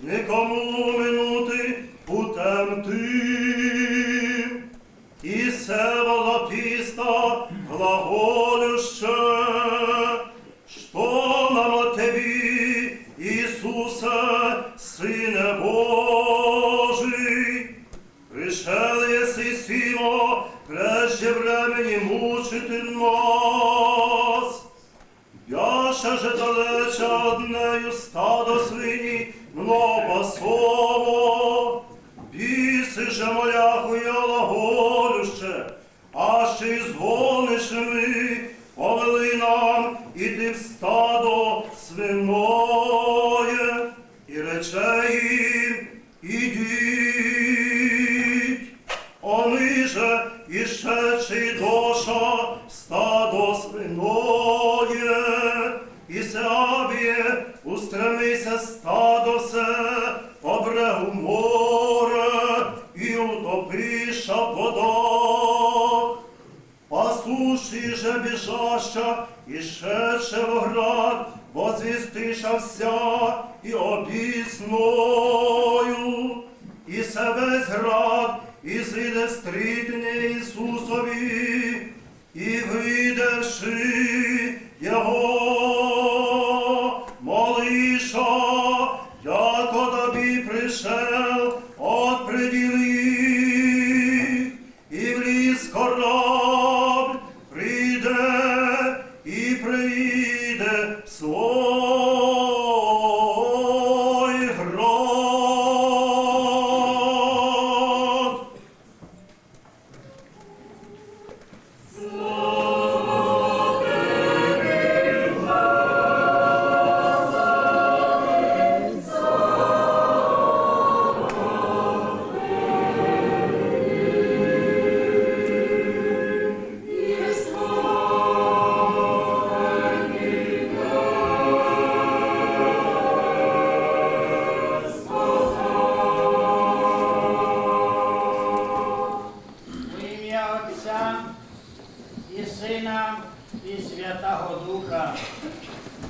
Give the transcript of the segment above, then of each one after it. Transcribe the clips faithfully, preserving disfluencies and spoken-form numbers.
никому минути путем тым. И се возописто глаголюще: што нам от Тебі, Ісусе, Сыне Божий? Пришел єси сімо прежде времени мучити нас. Бяше же далече од нею стадо свині многопасово. Біси же моляхує глаголюще, аще й дзвонищами повели нам іти в стадо свиноє. И рече їм: Ідіть. Они же, ишедши доша стадо свиноє, и се абіє, устремися стадо се по брегу моря и утопиша в водах. Пасущи же біжаща и шедше в град, возвістиша вся и обісною. И се весь град изыде стрітне Ісусови, и, видевши Його, молиша, яко Тобі пришел, отпреділи їх, и вліз в корабль, приде, и приде в свой град. Во імя Отця і Сина і Святого Духа.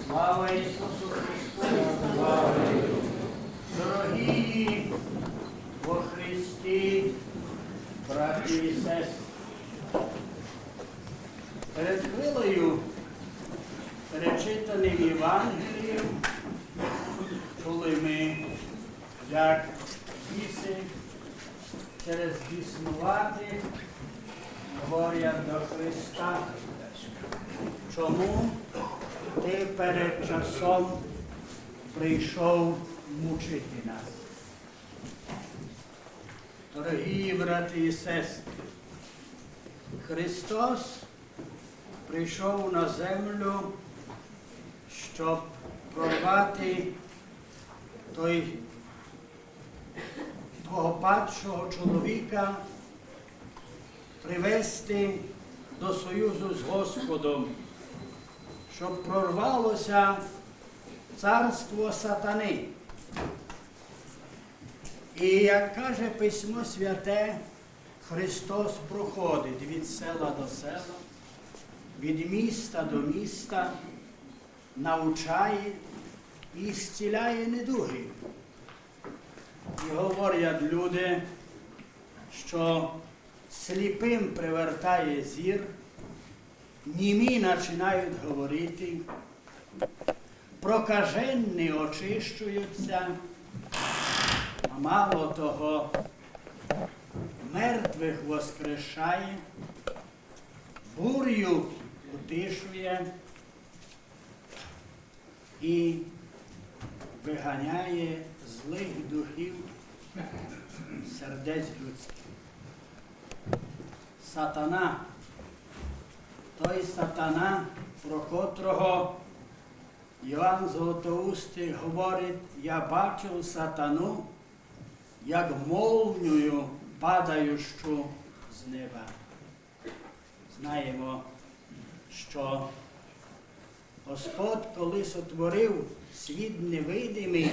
Слава Ісусу Христу! Слава! Дорогі во Христі, браті і сестри, перед хвилею перечитаным Євангелієм чули ми, як біси через біснувати говорять до Христа: чому ти перед часом прийшов мучити нас? Дорогі брати і сестри, Христос прийшов на землю, щоб прорвати той, того падшого чоловіка, привести до союзу з Господом, щоб прорвалося царство сатани. І, як каже Письмо Святе, Христос проходить від села до села, від міста до міста, навчає і зціляє недуги. І говорять люди, що сліпим привертає зір, німі починають говорити, прокажені очищуються, а мало того, мертвих воскрешає, бурю утішує і виганяє злих духів з сердець людських. Сатана, той сатана, про котрого Йоанн Золотоустий говорить: «Я бачив сатану, як молнію, падаючу з неба». Знаємо, що Господь, коли сотворив світ невидимий,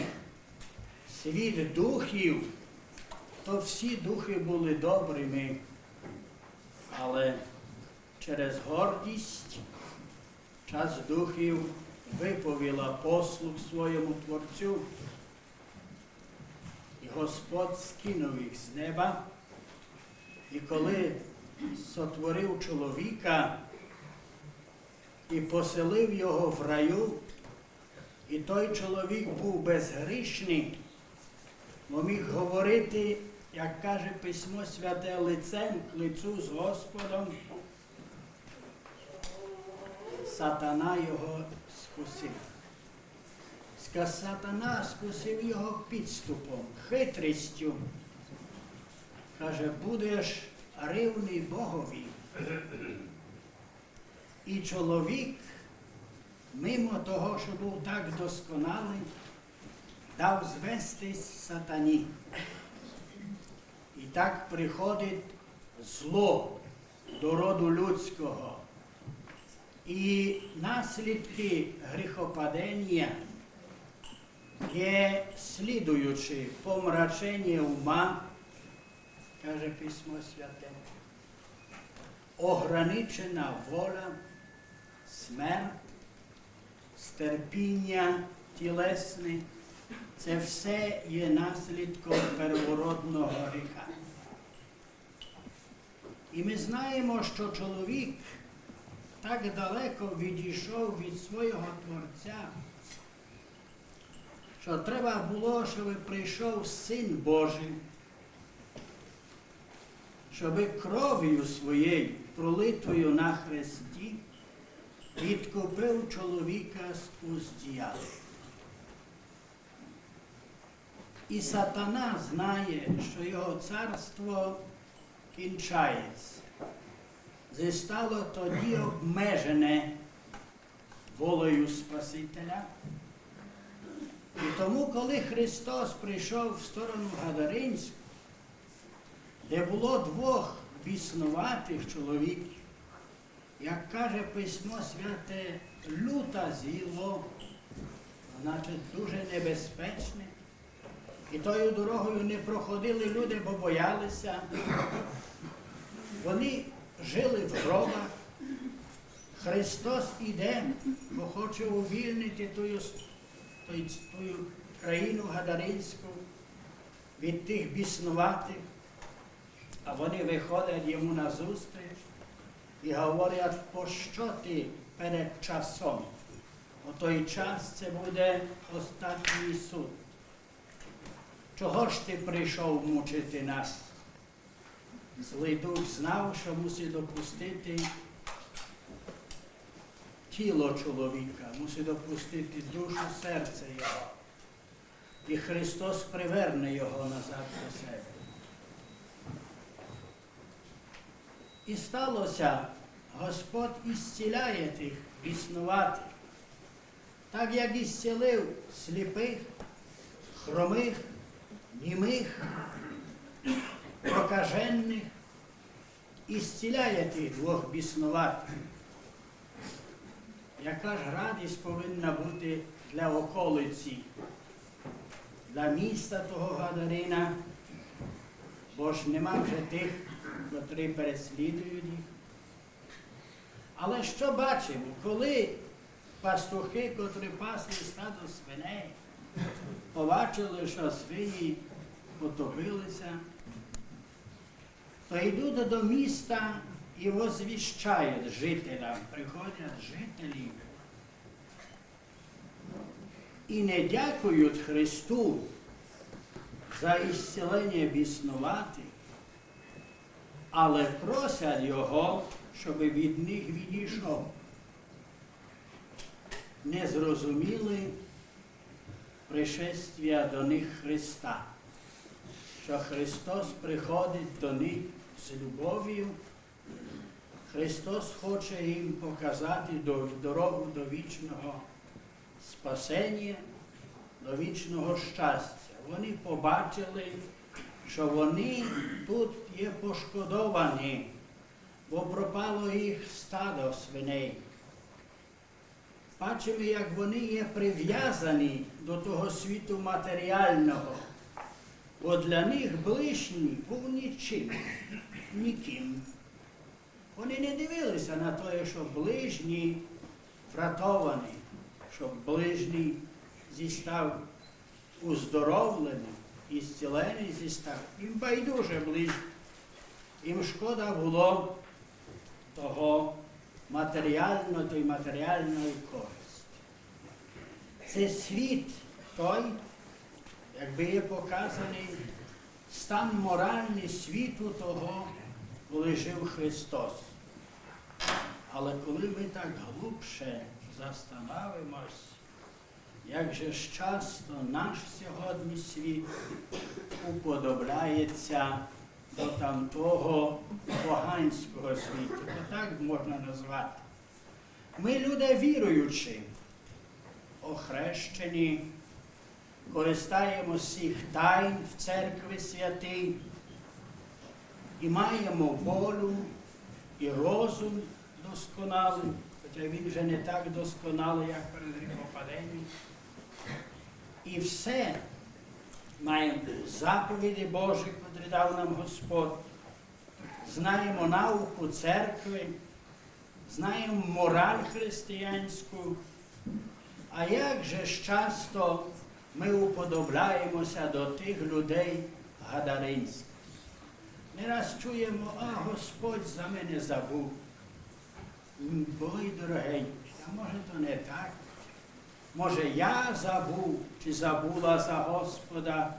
світ духів, то всі духи були добрими, але через гордість часть духів виповіла послуг своєму Творцю. Господь скинув їх з неба, і коли сотворив чоловіка і поселив його в раю, і той чоловік був безгрішний, бо міг говорити, як каже Письмо Святе, лицем к лицу з Господом, сатана його скусив. Ска-, сатана скусив його підступом, хитрістю. Каже: «Будеш рівний Богові». І чоловік, мимо того, що був так досконалий, дав звестись сатані. І так приходить зло до роду людського. І наслідки гріхопадення є слідуючі: помрачення ума, каже Письмо Святе, ограничена воля, смерть, стерпіння тілесне. Це все є наслідком первородного гріха. І ми знаємо, що чоловік так далеко відійшов від свого Творця, що треба було, щоб прийшов Син Божий, щоб кров'ю своєю, пролитою на хресті, відкупив чоловіка з уст дьявола. І сатана знає, що його царство кінчається. Зістало тоді обмежене волею Спасителя. І тому, коли Христос прийшов в сторону Гадаринську, де було двох біснуватих чоловіків, як каже Письмо Святе, люта зіло, значить, дуже небезпечне. І тою дорогою не проходили люди, бо боялися. Вони жили в гробах. Христос іде, бо хоче увільнити тую с-, той, тую країну гадаринську від тих біснуватих. А вони виходять йому назустріч і говорять: «Пощо ти перед часом? У той час це буде останній суд. Чого ж ти прийшов мучити нас?» Злий дух знав, що мусить допустити тіло чоловіка, мусить допустити душу, серце його. І Христос приверне його назад до себе. І сталося, Господь ісціляє тих біснуватих, так як ісцілив сліпих, хромих, німих, прокажених, ісціляє тих двох біснуватих. Яка ж радість повинна бути для околиці, для міста того Гадарина, бо ж нема вже тих, котрі переслідують їх. Але що бачимо, коли пастухи, котрі пасли стадо свиней, побачили, що свині потопилися, то йдуть до міста і возвіщають жителям, приходять жителі і не дякують Христу за ісцілення біснуватих, але просять Його, щоб від них відійшов. Не зрозуміли пришествія до них Христа, що Христос приходить до них з любов'ю. Христос хоче їм показати до-, дорогу до вічного спасення, до вічного щастя. Вони побачили, що вони тут є пошкодовані, бо пропало їх стадо свиней. Бачимо, як вони є прив'язані до того світу матеріального, бо для них ближній був нічим, ніким. Вони не дивилися на те, що ближній врятований, що ближній зістав уздоровлений. ісціленый зі став. Їм байдуже ближній. Їм шкода было того матеріалного, той матеріалної користі. Се світ той, якбы є показаный стан моралный світу того, коли жив Христос. Але коли мы так глубше застановимось, як же ж часто наш сьогодні світ уподобляється до тамтого поганського світу, бо так можна назвати. Мы, люди віруючі, охрещені, користаємося всіх тайн в церкви святій, і маємо волю і розум досконалый, хоча він вже не так досконалый, як перед гріхопаденням. І все маємо заповіді Божі, котрі дав нам Господь, знаємо науку церкви, знаємо мораль християнську, а як же ж часто мы уподобляємося до тых людей гадаринськых. Не раз чуємо: «А Господь за мене забув». М, мой дорогенький, а може то не так? Може, я забув чи забула за Господа?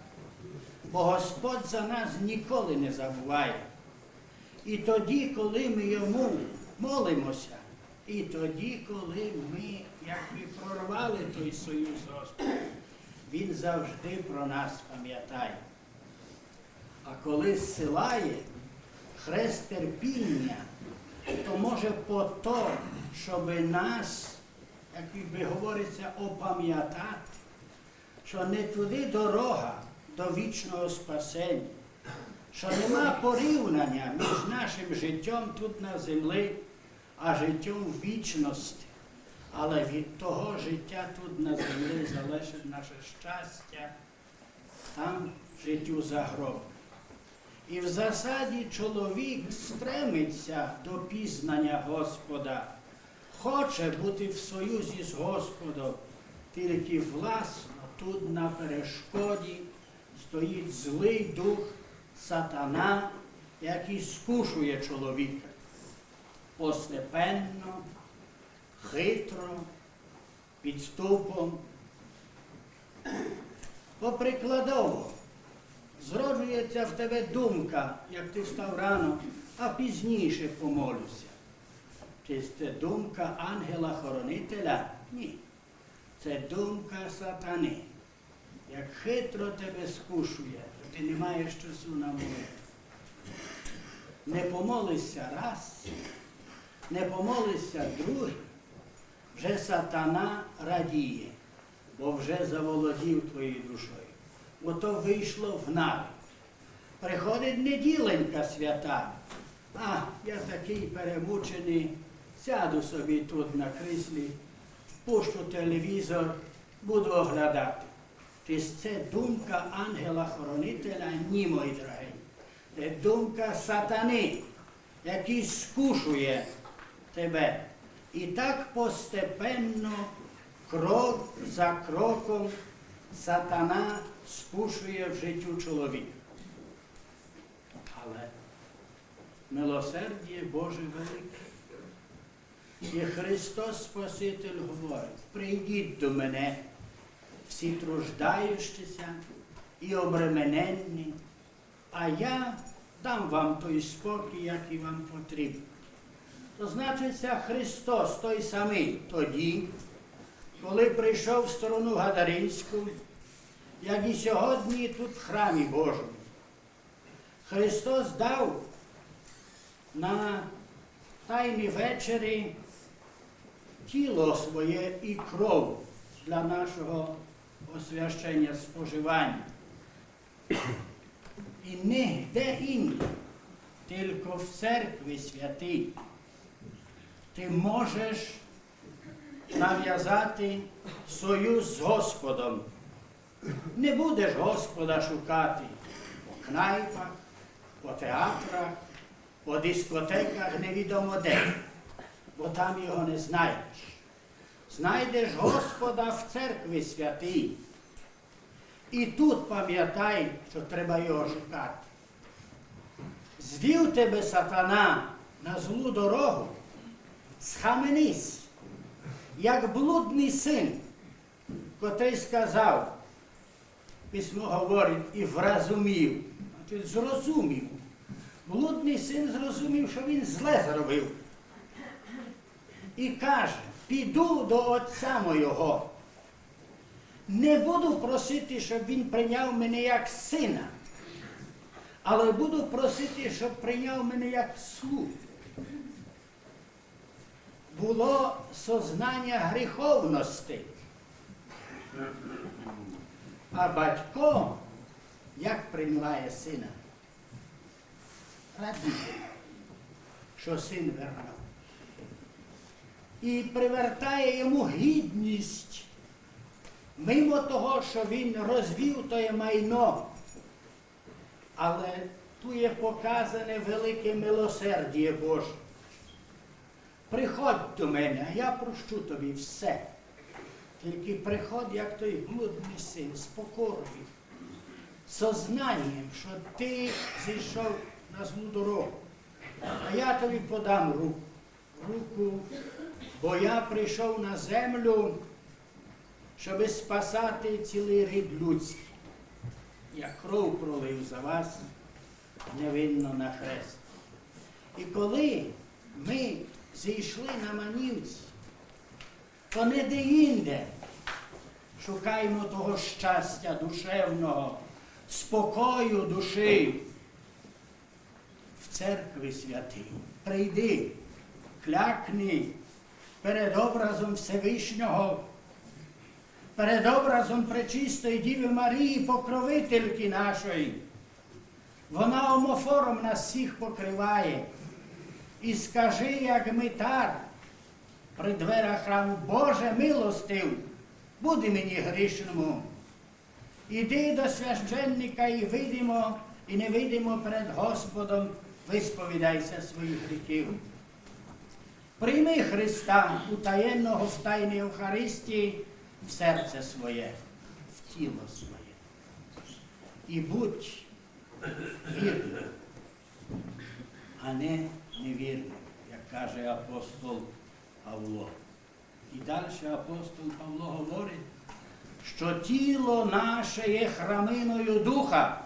Бо Господь за нас ніколи не забуває. І тоді, коли мы йому молимося, і тоді, коли мы якби прорвали той союз з Господом, він завжди про нас пам'ятає. А коли зсилає хрест терпіння, то може по то, щоби нас, як би говориться, опам'ятати, що не туды дорога до вічного спасення, що нема порівняння між нашим життям тут на землі, а життям в вічності. Але від того життя тут на землі залежить наше щастя там, в життю за гробом. І в засаді чоловік стремиться до пізнаня Господа, хоче бути в союзі з Господом, тільки власно тут на перешкоді стоїть злый дух, сатана, якый скушує чоловіка постепенно, хитро, підступом. Поприкладово, зроджується в тебе думка, як ти встав рано: «А пізніше помолюся». Чи це думка ангела-хоронителя? Ні. Це думка сатани. Як хитро тебе скушує, що ти не маєш часу на молитву. Не помолишся раз, не помолишся другый, вже сатана радіє, бо вже заволодів твоєю душою. Бо то вийшло в навик. Приходить неділенька свята. А, я такый перемученый, сяду собі тут на кріслі, впущу телевізор, буду оглядати. Чи це думка ангела-хоронителя? Ні, мої дорогі. Це думка сатани, якый скушує тебе. І так постепенно, крок за кроком, сатана скушує в життю чоловіка. Але милосердіє Боже велике. І Христос Спаситель говорить: «Прийдіть до мене, всі труждаючися і обремененні, а я дам вам той спокій, якый вам потрібен». То значить, ся Христос той самый тоді, коли прийшов в сторону Гадаринську, як і сьогодні тут в храмі Божому. Христос дав на Тайній вечері тіло своє і кров для нашого освящення, споживання. І нигде інде, тілько в церкви святій, ти можеш навязати союз з Господом. Не будеш Господа шукати по кнайпах, по театрах, по дискотеках, невідомо де, бо там його не знайдеш. Знайдеш Господа в церкви святій. І тут памятай, што треба його шукати. Звів тебе сатана на злу дорогу, схаменись, як блудный син, котрый сказав, письмо говорить, і вразумів, значить, зрозумів. Блудный син зрозумів, што він зле зробив. І каже: «Піду до отця мого. Не буду просити, щоб він прийняв мене як сина, але буду просити, щоб прийняв мене як слугу». Було сознання гріховности. А батько як приймає сина? Радіє, што син вернув. І привертає йому гідность, мимо того, што він розвів тоє майно. Але ту є показане велике милосердіє Боже. Приходь до мене, а я прощу тобі все. Тільки приходь, як той блудный син, з покорою, з сознанієм, што ти зійшов на злу дорогу. А я тобі подам руку, руку, бо я прийшов на землю, щоби спасати цілый рід людськый. Я кров пролив за вас невинно на хрест. І коли мы зійшли на манівці, то не де-інде шукаймо того щастя душевного, спокою душі. В церкви святій. Прийди, клякни перед образом Всевишнього, перед образом Пречистої Діви Марії, покровительки нашої. Вона омофором нас всіх покриває. І скажи, як митар при дверях храму: «Боже милостив, буди мені грішному». Іди до священника і видимо, і невидимо перед Господом висповідайся своїх гріхів. Прийми Христа, утаєнного в тайній Євхаристії, в серце своє, в тіло своє. І будь вірним, а не невірним, як каже апостол Павло. І дальше апостол Павло говорить, што тіло наше є храминою Духа.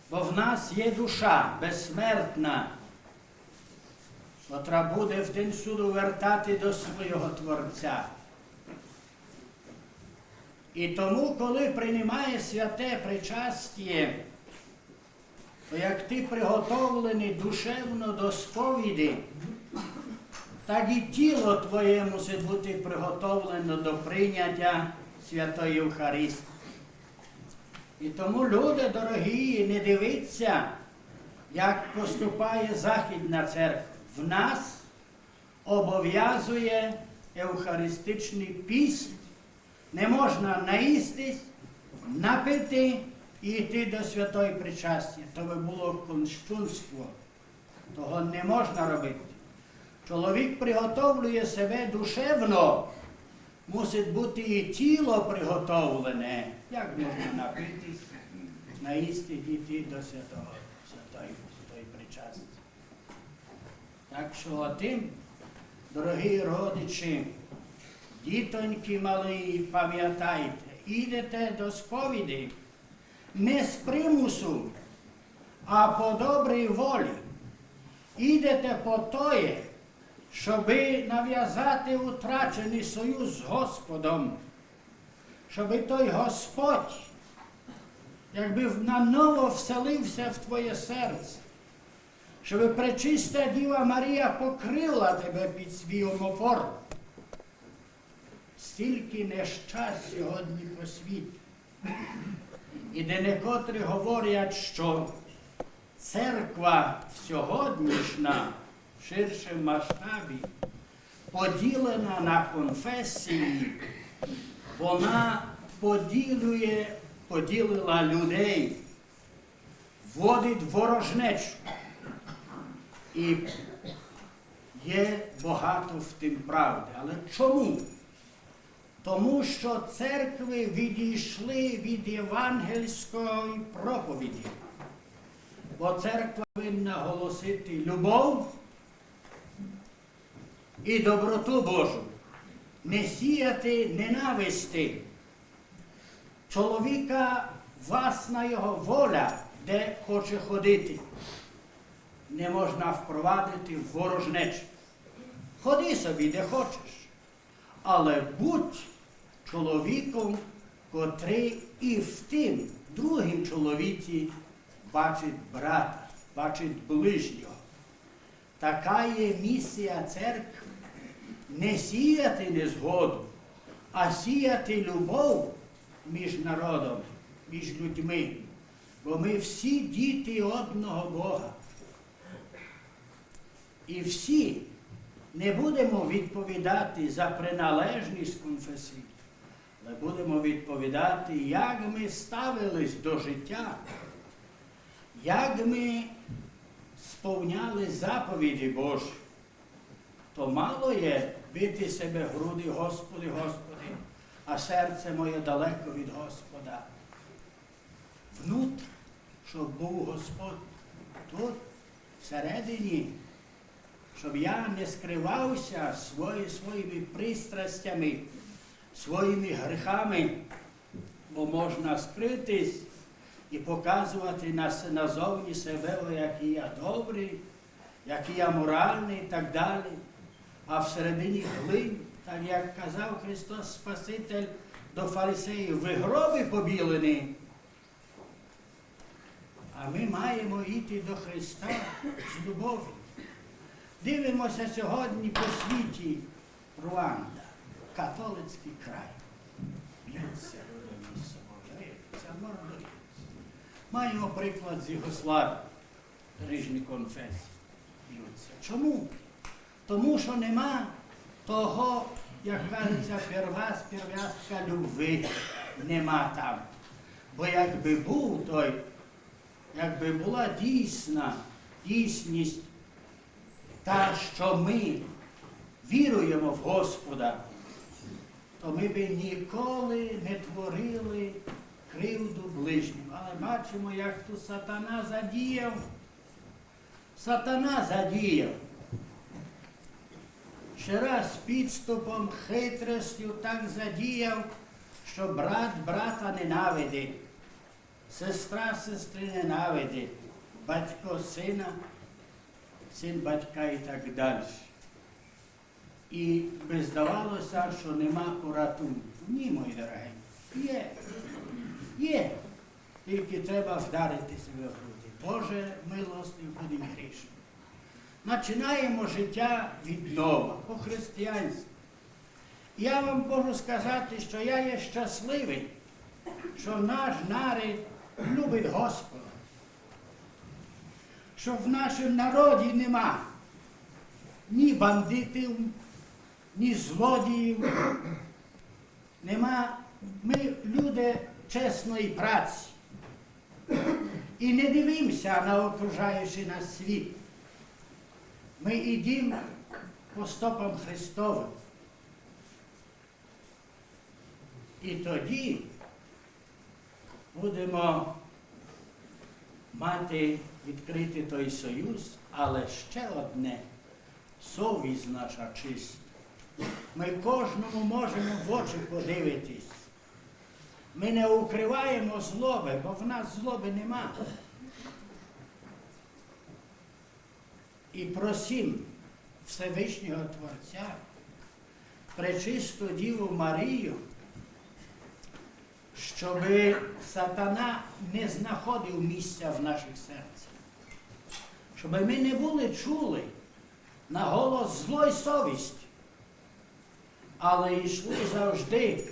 Бо в нас є душа безсмертна, котра буде в день суду вертати до свого Творця. І тому, коли приймає святе причастіє, то як ти приготовлений душевно до сповіди, так і тіло твоє мусить бути приготовлено до прийняття святої Євхаристії. І тому, люди дорогі, не дивіться, як поступає Західна церква. В нас обов'язує євхаристичний піст. Не можна наїстись, напити і йти до святої причастя. То би було кощунство. Того не можна робити. Чоловік приготовлює себе душевно, мусить бути і тіло приготовлене. Як можна напитись, наїсти, дійти до святого, святої, святої причастя? Так што о тым, дорогі родичі, дітоньки малі, памятайте, ідете до сповіди не з примусу, а по добрій волі. Ідете по тоє, щоби навязати утраченый союз з Господом, щоби той Господь якби наново вселився в твоє серце, щоби Пречиста Діва Марія покрила тебе під свій омофор. Стільки нещасть сьогодні по світу. І де некотрі говорять, што церква сьогоднішня в ширшому масштабі поділена на конфесії, вона поділює, поділила людей, вводить ворожнечу. І є багато в тым правды. Але чому? Тому що церкви відійшли від євангельської проповіді. Бо церква повинна голосити любов і доброту Божу, не сіяти ненависти. Чоловіка власна його воля, де хоче ходити. Не можна впровадити в ворожнечу. Ходи собі, де хочеш. Але будь чоловіком, котрий і в тим другім чоловіці бачить брата, бачить ближнього. Така є місія церкви. Не сіяти незгоду, а сіяти любов між народом, між людьми. Бо ми всі діти одного Бога. І всі не будемо відповідати за приналежність конфесії, але будемо відповідати, як ми ставились до життя, як ми сповняли заповіді Божі. То мало є бити себе в груди: Господи, Господи, а серце моє далеко від Господа. Внутр, щоб був Господь тут, всередині, щоб я не скривався свої, своїми пристрастями, своїми гріхами, бо можна скритись і показувати на с-, назовні себе: «О, який я добрий, який я моральний» і так далі. А всередині глинь, так як казав Христос Спаситель до фарисеїв: «Ви гроби побілені». А ми маємо йти до Христа з любов'ю. Дивимося сьогодні по світі: Руанда, католицький край. Б'ються люди між собою, ріжуться, мордуються. Маємо приклад з Югославії, ріжні конфесії. Б'ються. Чому? Тому що нема того, як кажеться, первас-, первязка любви нема там. Бо якби був той, якби була дійсна дійсність та, що ми віруємо в Господа, то ми би ніколи не творили кривду ближнім. Але бачимо, як тут сатана задіяв. Сатана задіяв. Ще раз підступом, хитростю так задіяв, що брат брата ненавидить, сестра сестри ненавидить, батько сина, син батька і так далі. І би здавалося, що нема порятунку. Ні, мої дорогенькі, є. Є. Тільки треба вдарити себе в груди. Боже милостивий, будь грішний. Починаємо життя від нова, по-християнськи. Я вам можу сказати, що я є щасливий, що наш народ любить Господа, що в нашому народі нема ні бандитів, ні злодіїв, нема. Ми люди чесної праці. І не дивимося на окружаючий нас світ. Ми йдемо по стопам Христовим. І тоді будемо мати відкритий той союз, але ще одне: совість наша чиста. Ми кожному можемо в очі подивитись. Ми не укриваємо злоби, бо в нас злоби нема. І просим Всевишнього Творця, Пречисту Діву Марію, щоб сатана не знаходив місця в наших серцях, щоб ми не були чули на голос злої совісті, але йшли завжди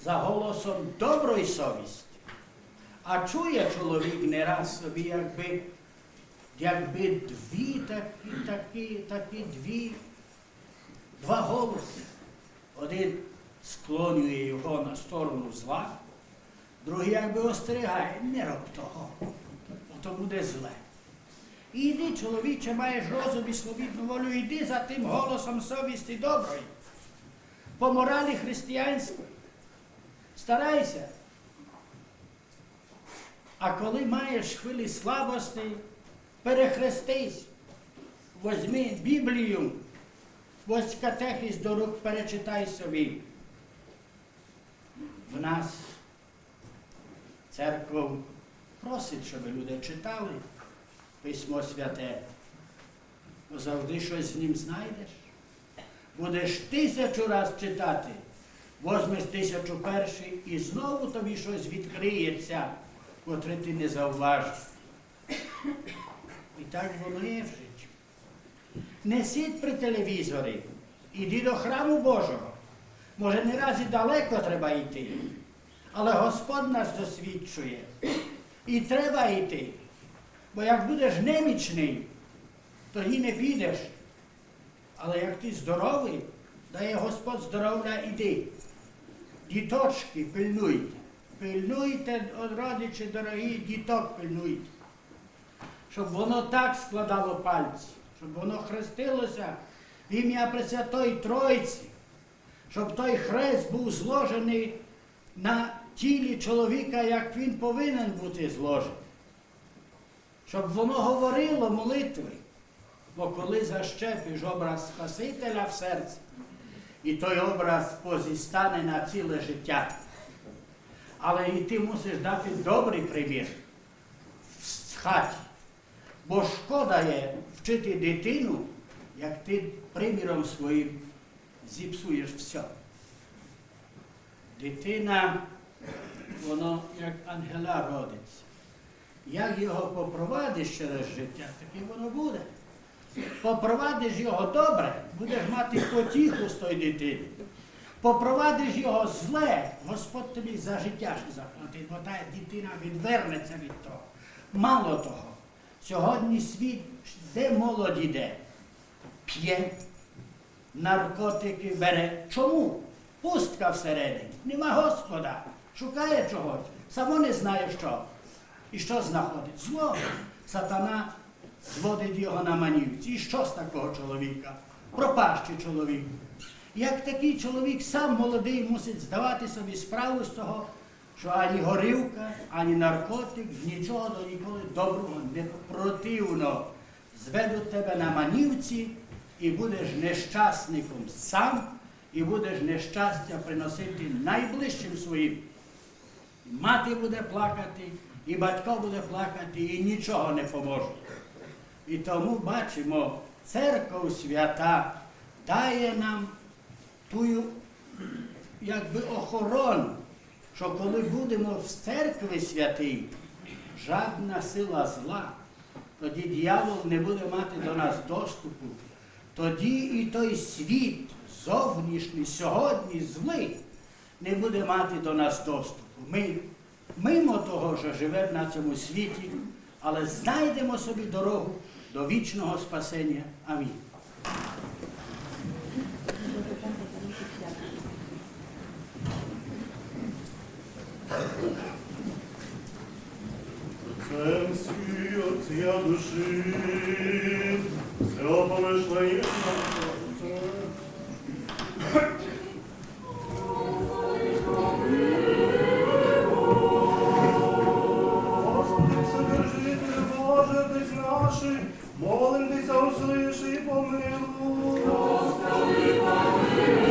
за голосом доброї совісті. А чує чоловік не раз собі, якби, якби дві такі, такі, такі дві, два голоси. Один склонює його на сторону зла, другий якби остерігає: «Не роб того, бо то буде зле». Іди, чоловіче, маєш розум і свобідну волю, іди за тим голосом совісті доброї. по моралі християнській. Старайся. А коли маєш хвилі слабости, перехрестись, возьми Біблію, возь катехиз до рук, перечитай собі. В нас церков просить, щоб люди читали Письмо Святе, бо завжди щось в нім знайдеш. Будеш тисячу раз читати, возьмеш тисячу перший, і знову тобі щось відкриється, котре ти не зауважив. І так воно є в житті. Не сидь при телевізорі, іди до храму Божого. Може, не раз і далеко треба йти, але Господь нас досвідчує. І треба йти. Бо як будеш немічний, тоді не підеш. Але як ти здоровий, дає Господь здоров'я, іди. Діточки, пильнуйте. Пильнуйте, родичі дорогі, діток пильнуйте. Щоб воно так складало пальці, щоб воно хрестилося в ім'я Пресвятої Тройці, щоб той хрест був зложений на тілі чоловіка, як він повинен бути зложений. Щоб воно говорило молитви. Бо коли защепиш образ Спасителя в серці, і той образ позістане на ціле життя. Але і ти мусиш дати добрий примір в хаті. Бо шкода є вчити дитину, як ти приміром своїм зіпсуєш всьо. Дитина, воно як ангела родиться. Як його попровадиш через життя, так і воно буде. Попровадиш його добре, будеш мати потіху з тої дитини. Попровадиш його зле, Господь тобі за життя ще заплатить, бо та дитина відвернеться від того. Мало того, сьогодні світ, де молодь іде, п'є, наркотики бере. Чому? Пустка всередині. Нема Господа. Шукає чогось. Само не знає що. І що знаходить? Зло. Сатана зводить його на манівці. І що з такого чоловіка? Пропащий чоловік. Як такий чоловік сам молодий мусить здавати собі справу з того, що ані горілка, ані наркотик, нічого до ніколи доброго не, противно. Зведуть тебе на манівці, і будеш нещасником сам, і будеш нещастя приносити найближчим своїм. І мати буде плакати, і батько буде плакати, і нічого не поможе. І тому бачимо, церков свята дає нам тую, якби, охорону, що коли будемо в церкви святій, жадна сила зла, тоді дьявол не буде мати до нас доступу. Тоді і той світ зовнішній, сьогодні злий, не буде мати до нас доступу. Ми мимо того, що живемо на цьому світі, але знайдемо собі дорогу до вічного спасення. Амінь. Отцем свій, отця душі, все помишлення. Господи, Вседержителю Боже, дись наших, молим Тися, услыши і помилуй. Господи, помилуй.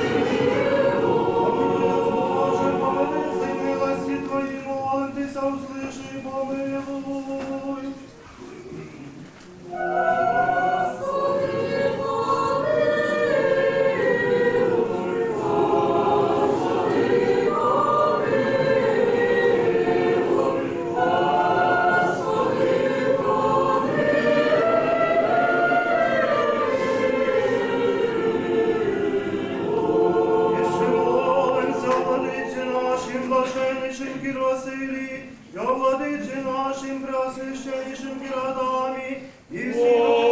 Помилуй нас, Боже, помилуй, милості Твої, молим Тися, услыши і помилуй. Іщи молимся о владиці нашім блаженнішім Кіровасилії, і о владиці нашім преосвященнішім Кірадамі, і всіх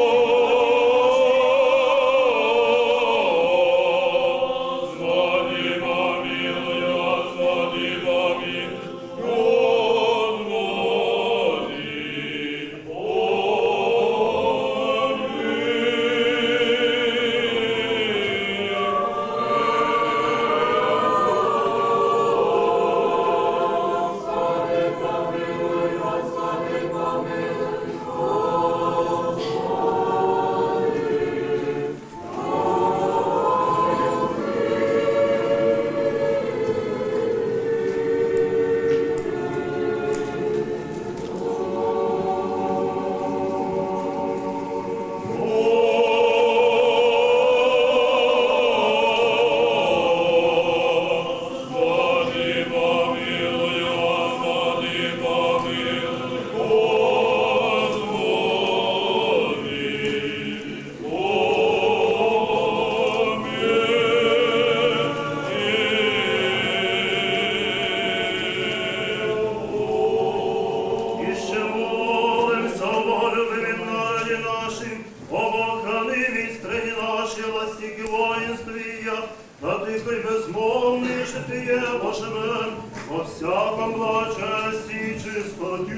По честі і чистоті.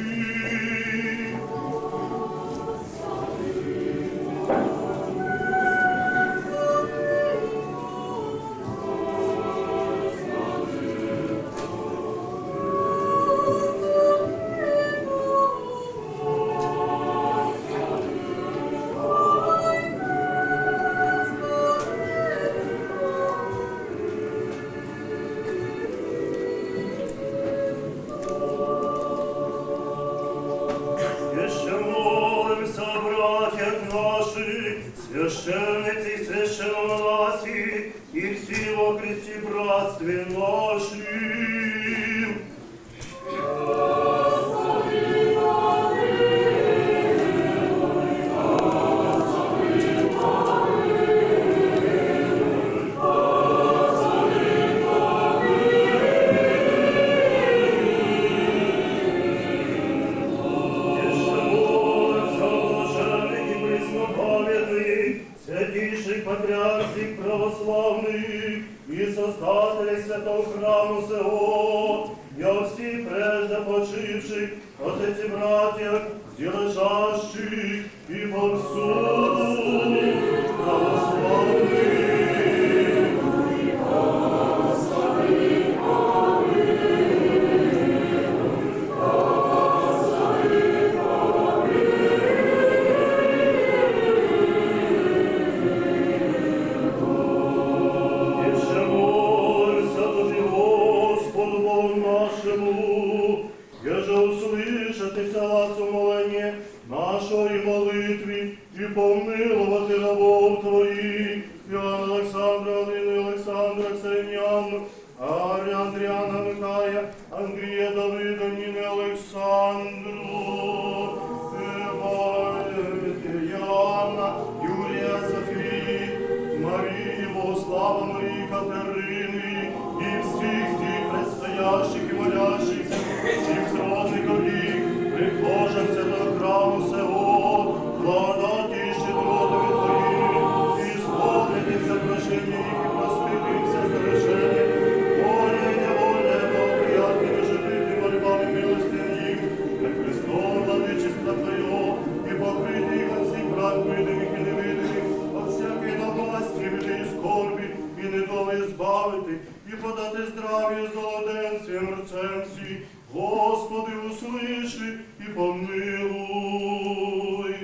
Іщи молимся о братях наших, священниці й священногласі, і всі во Христі братстві нашім. Святіших патріархів православних і создателей святого храму сего, і о всіх прежде почивших отець і братях, зі лежащих і повсюди православних. Іщи молимся тобі, Господу Богу нашому, єже услышати ся глас умолення нашого і молитві, і помиловати рабов твоїх, Івана Олександра, Галину Олександра, Ксеніану, Арія, Андріана, Михая, Андрія, Давида, Ніни, Олександру, Ефаїна, Юрія, Софії, Марії, Богослава, Марії, Катерини і всіх здесь предстоящих і молящихся, всіх зродників їх, прихожан святого храму сего, благодать іщи добротами твоїми, і сповнити ся прощення їх і простити їм всяке згрішення, волею і неволею, благоприятными житити мольбами милостивыми їм, пред престолом владычества твоєго, і покрити їх от всіх враг, видимых і невидимых, от всякої напасти, біды і скорби, і недолі збавити, і подати здравіє з долоденством рцем всі. Господи, услыши і помилуй.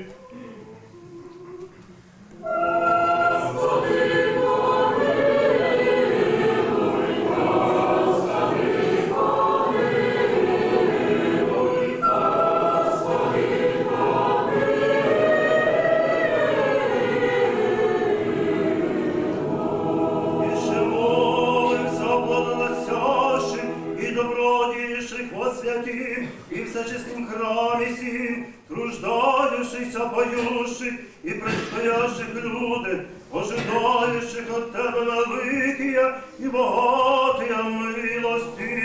Іщи молимся о плодоносящих і добродійших во святім і всечистім храмі сім, труждающихся, поющих і предстоящих люди, ожидающих от Тебе великія і богатія милости.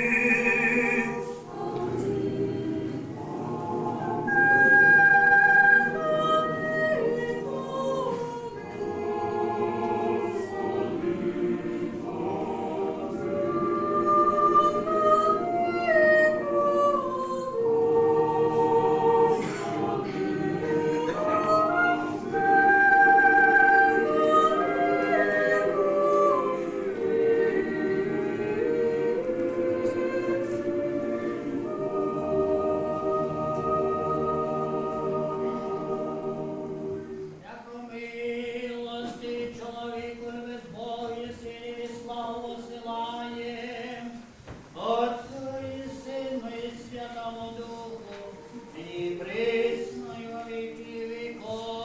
Яко милости чоловіку любезь Богу і Синові славу посилає, Отцу і Сину і Святому Духу, і присно і во віки віков.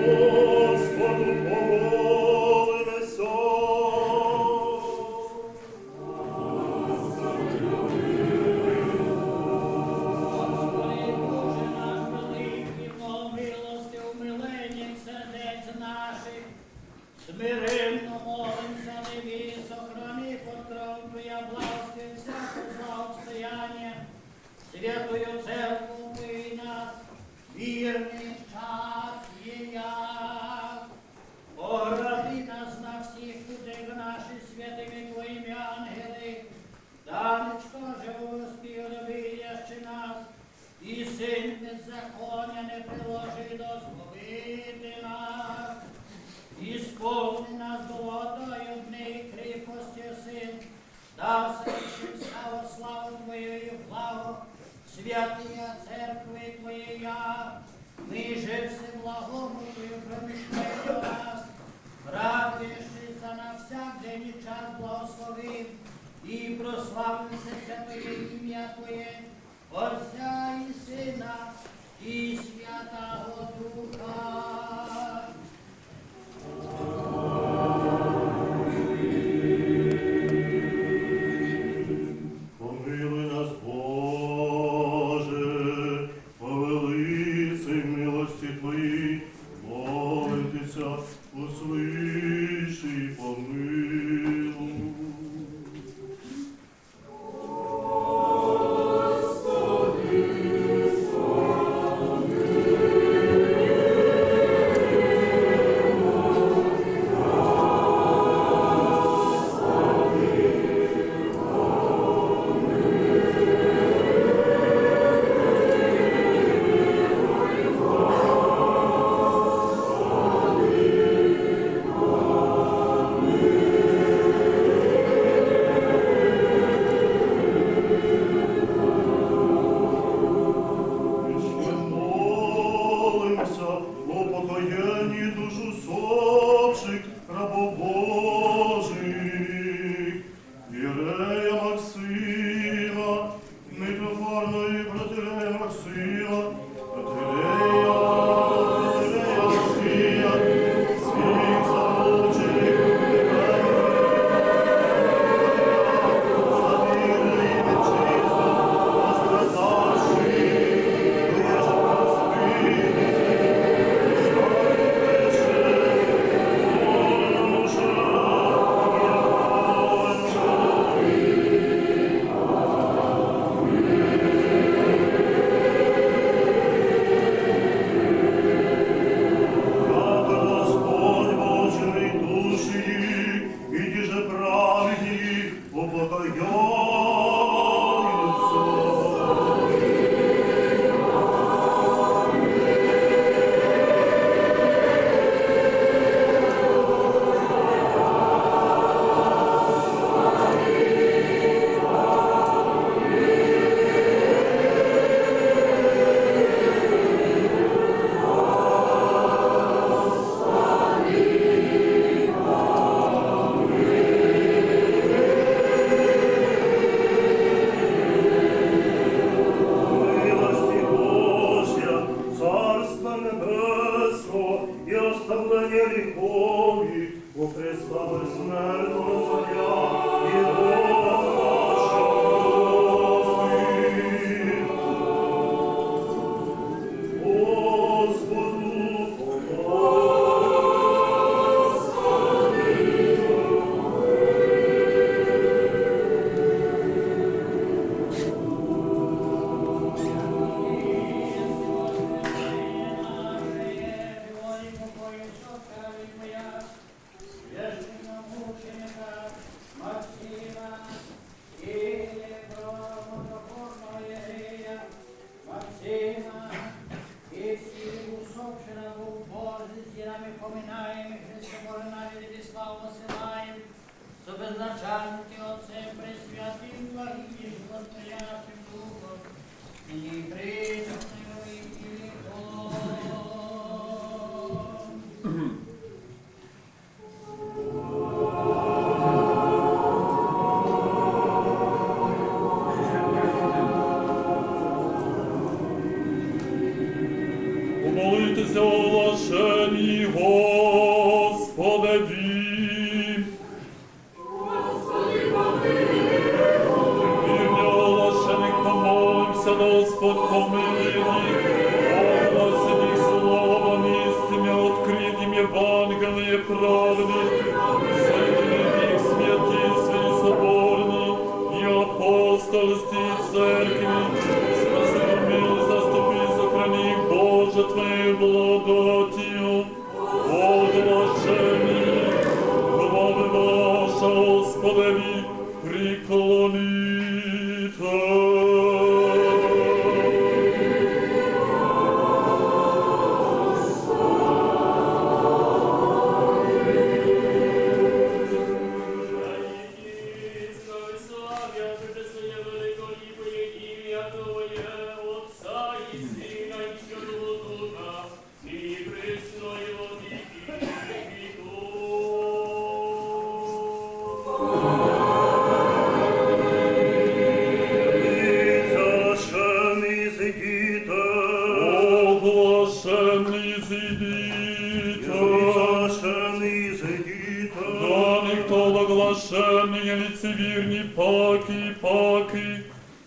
Господу помолимся. Господи Боже наш великий, по милости, умиленням сердець наших, смиренно молимся Тобі, сохрани под кровом Твоя благо Благословити нас, ісполни нас добротою одней кріпости син, да всеющих славу, славу Твою и благо святия церкви Твоєя, ми же всеблагому Твоєму промишлению нас, радующи ся на всяк день и час благословим и прославим всесвятоє имя Твоє, Отця и Сына и Святаго Духа. Помилуй нас, Боже, по великій милости Твоїй, молим Тися, услыши и помилуй. Іщи молим Ся о упокоєнії душ усопших рабов Божих, єрея Максима, Митрофорного протоиерея Максима, протоиерея, протоиерея Алексия, всіх замучених, за віру и нечисту, пострадавших, душе прости, Яко Господь возжени души їх, и тіже праведні упокояют ся. Милости Божия, Царства Небесного и оставления гріхов, у Христа безсмертного Царя и Бога нашого. Господу, Господи. Священномученика Максима и протопопорного иерея Максима и всіх усопших рабов Божих, з нами поминаємых, Христа Божия, на небеса славу посылаєм, со безначальным Отцем, пресвятым, благим и животворящим Духом, нині и присно и во віки віков. Помолитеся о влашенії Господеві. Вірні о влашеных помолимся, да Господь помилує їх, огласить їх словом істинным, открытым Євангелієм правды, соєдинить їх святі свої соборні и апостольські церкви, спаси, помилуй, заступи, сохрани їх, Боже, Твоєю благодатию. О влашенії главы ваша Господеві приклоніте. Паки, паки,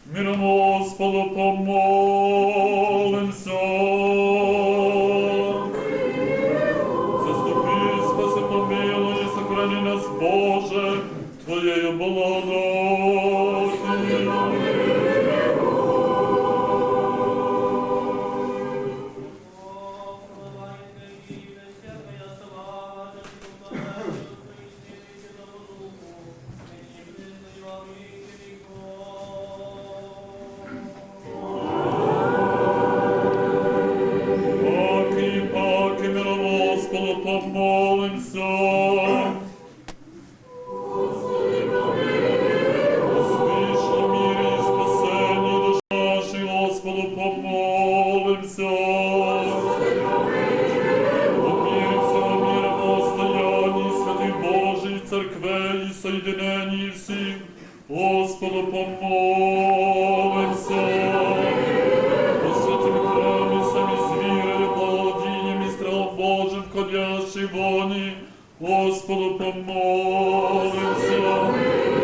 миром Господу помолимся. Заступи, спаси, помилуй, сохрани нас, Боже, Твоєю благодатю. Паки, паки, миром Господу помолимся. Господи, помилуй. О світлі, мирі і спасенні душі нашої, Господу помолимся. О мирі всього мира, о стоянні святої Божої церкви і соєдиненні всіх, Господу помолимся. О святім храмі, самі з вірою, благодійнім і страхом Божим входящий воні, Господу помолимся.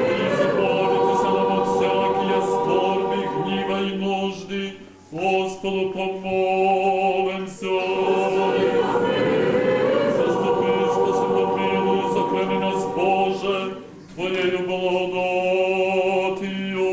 І избавитися нам от всякої скорби, гніва і нужди, Господу помолимся. Заступи, спаси, помилуй, сохрани нас, Боже, Твоєю благодатію.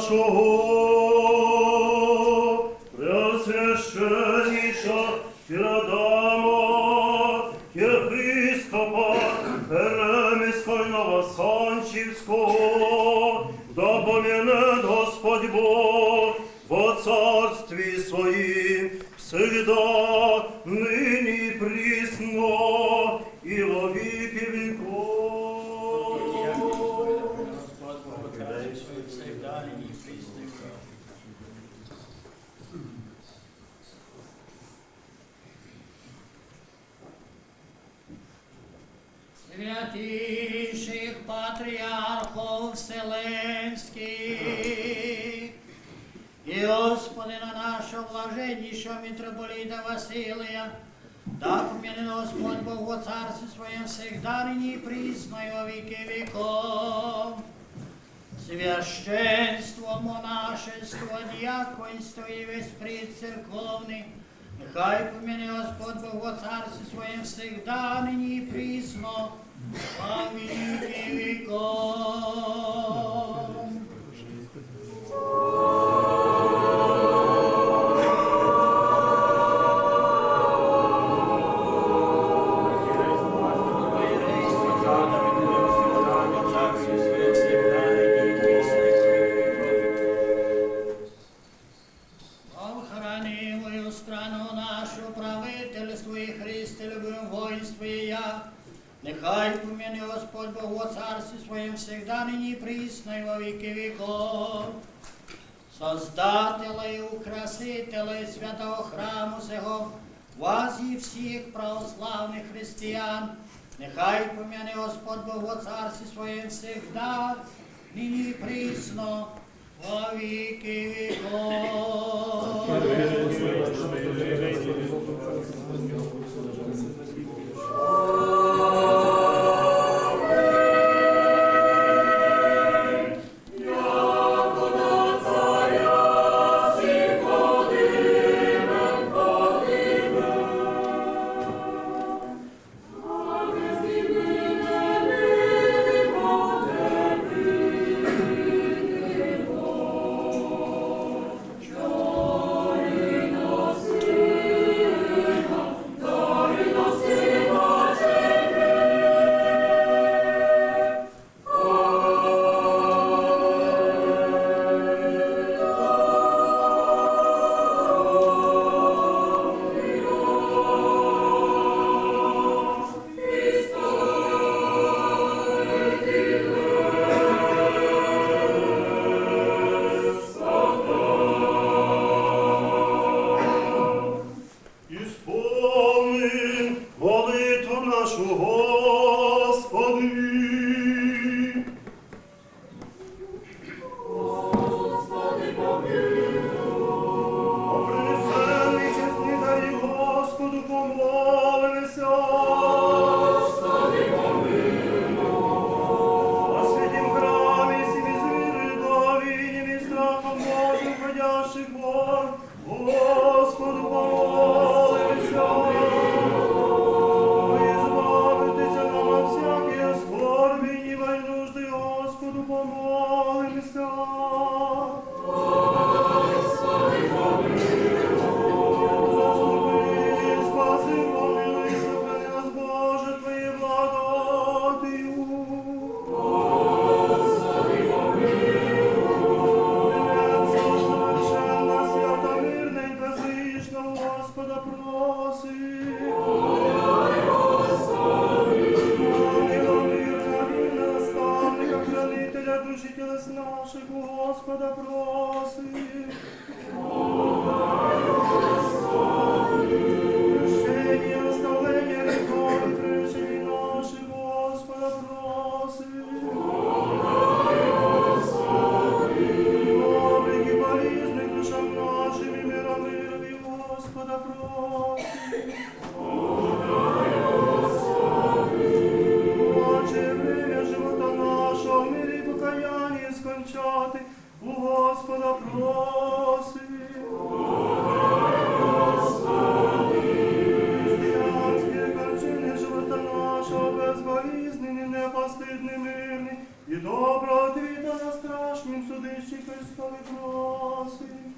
нашого преосвященнійшого Філадама, єпископа Еремейського і Новосанчівського, да помянет Господь Бог во царстві своїм всегда, нині і присно, і во віки віков. Святейших патріархов вселенських і господина нашого блаженнішого митрополита Василія, да помянет Господь Бог во царстві своїм всегда, нині і присно, і во віки віков. Священство, монашество, діаконство і весь прид церковный, нехай помянет Господь Бог во царстві своїм всегда, нині і присно, во віки віков. Охранивую страну нашу, правительство і христолюбиве воїнство і я, нехай помянет Господь Бог во царстві своїм всегда, нині і присно, і во віки віков. Создателя і украсителя святого храму сего, вас і всіх православных християн, нехай помянет Господь Бог во царстві своїм всегда, нині і присно, во віки віков. Ісполни молитву нашу, Господи. Господи, помилуй. О пресвятый чесный дари, Господу помолимся. Господи, помилуй. О святім храмі сім і з вірою, благовінням і страхом Божим ходящих Бог, Господу помолимся. Избавитися нам от всякої скорби і нужды, Господу помолимся. Господи, помилуй. Заступи, спаси, помилуй, сохрани нас, Боже, Твоєю благодатью. Господи, помилуй. Совершенно свята, мирна і безгрішна, Господа просим. Помилуй, Господи. Ангела мирна, вірна наставника, хранителя душі тілес наших, Господа просим. Прощення, оставлення гріхов і прегрішень наших, Господа просим. Добрих і болізных душам нашим і мира мирові, Господа просим. Отче, время живота нашого в мирі і покаянні скончати, у Господа просим. Християнські кончины живота нашого безболізні, непостыдні, мирні, і доброго ответа на страшнім суді Христові просим.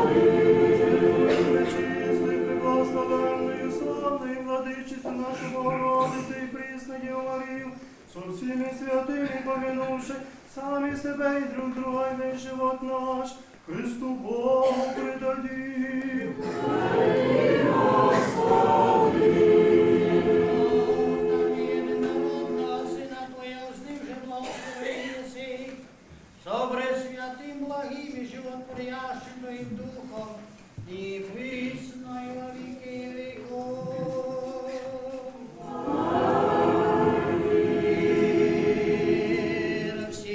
Святою, пречистою, преблагословенною, славною владичицею нашу Богородицю і пресну Діву Марію, со всіми святими помянувши самі себе і друг друга, і весь живот наш Христу Богу предадим. Та єдинородного Сина Твоєго, з ним же благословен єси, со пресвятим, благим і животворящим Твоїм Духом, і присно, і во віки віков. Мир всім.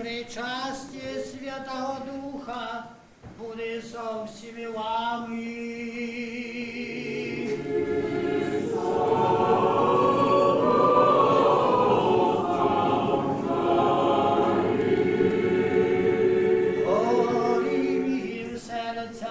Причастіє Святого Духа буде со всіми вами. Горіме серця.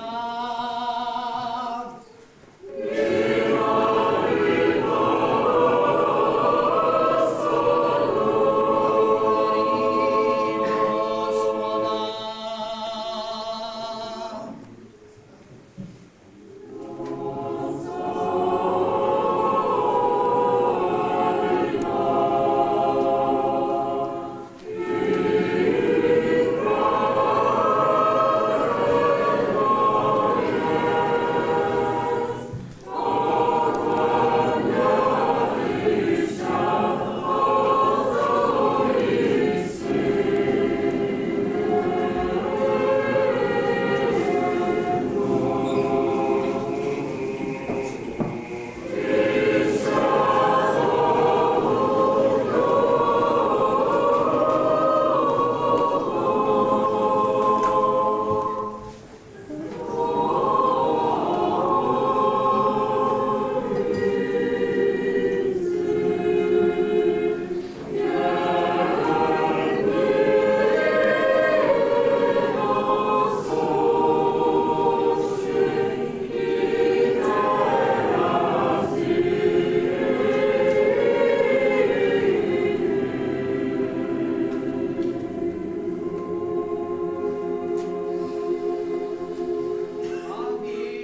Амін.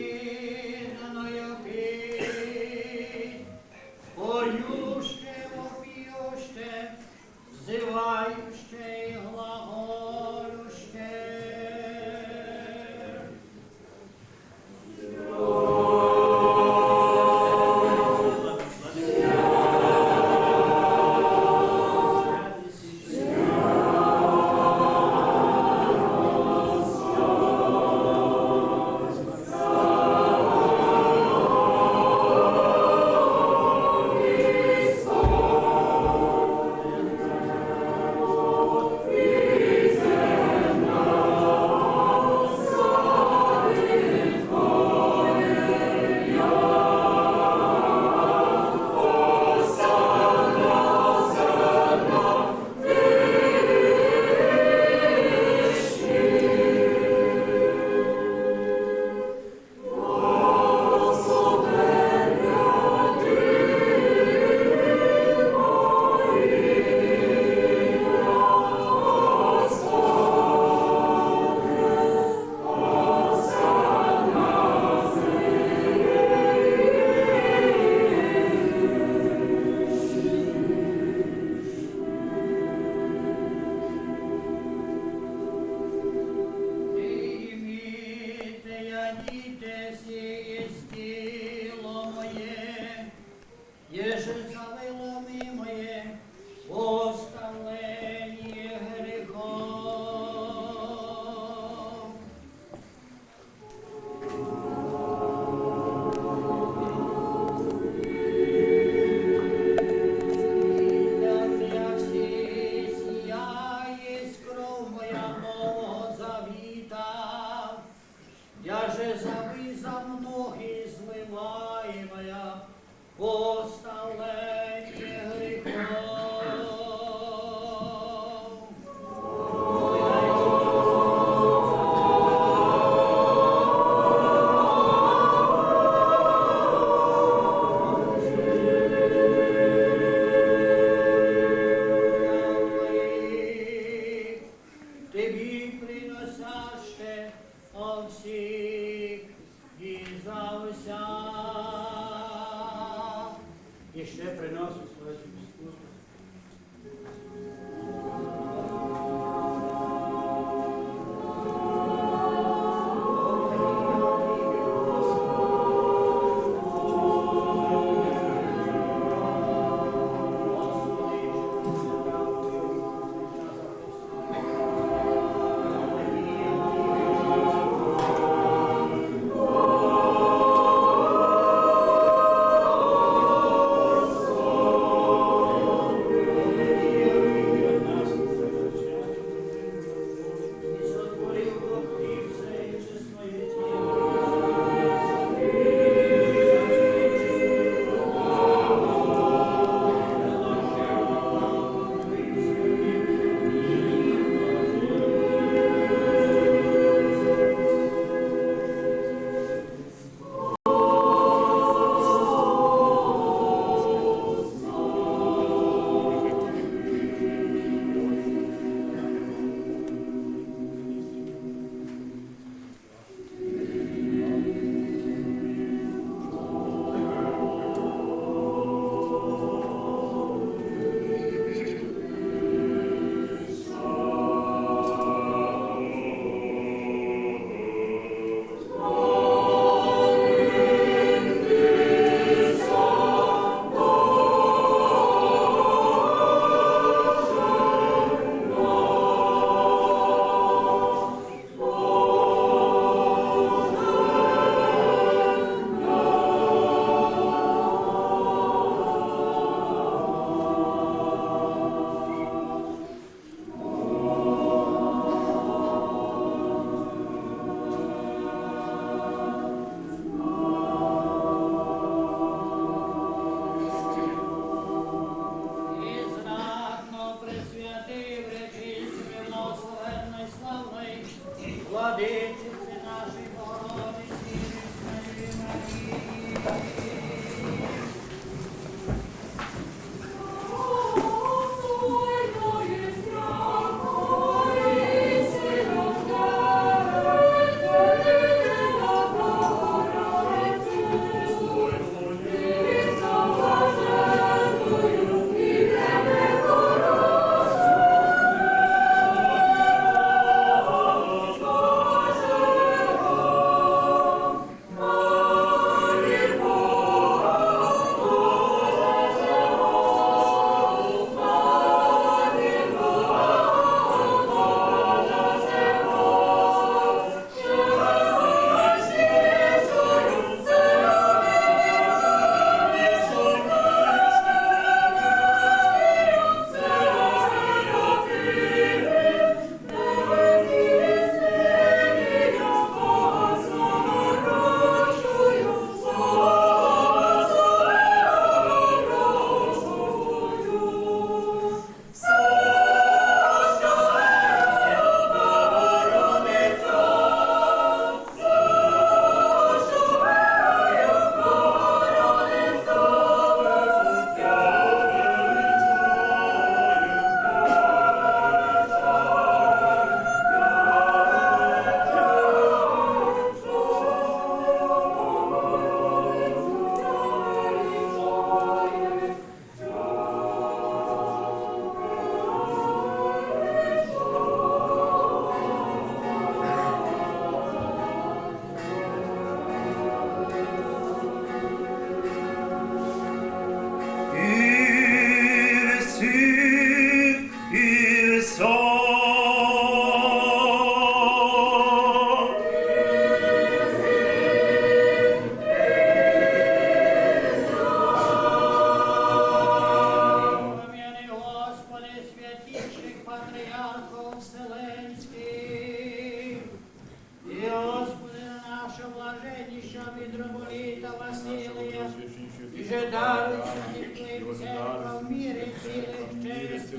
Поюще, вопіюще, взывающе і глаголюще. Прийміте, ядіте, сіє єсть тіло моє, єже за выломимоє оставленіє гріхов. Єже за ви, за многі зливаємоє оставленіє гріхов. Тебі приносяще о всіх і за вся. І ще приносить свою службу.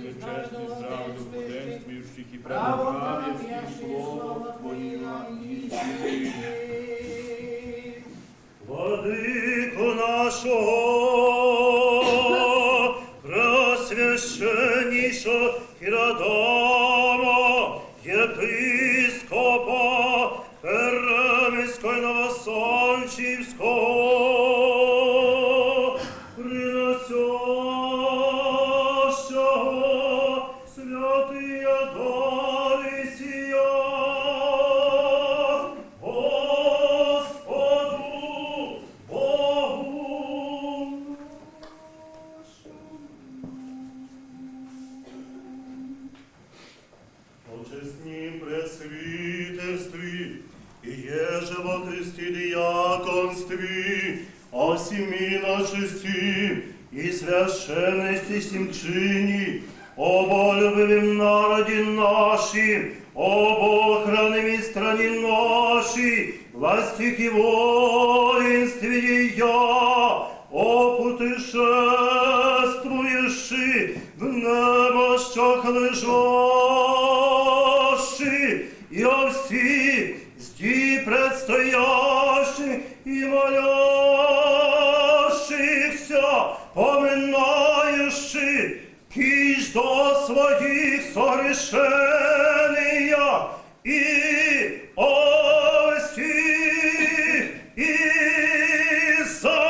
честі, правды, благоденствующих і православ'янських слова Твоєго істины. Владыко нашого, преосвященнішого Хірадама, єпископа Перемыйського і Новосолчівського, приносящого святые дары сія Господу Богу нашему. О честнім пресвітерстві, і єже во Христі діяконстві, о всім іночестві і священности, всім чині, о боголюбивім народі нашім, об охранній страні нашій, властях і воїнстві дія, о путешествующі, в немощах лежащі, і о всі здії предстоящі, і молящихся поминающі, кіж до своїх согрішеня і о всіх, і за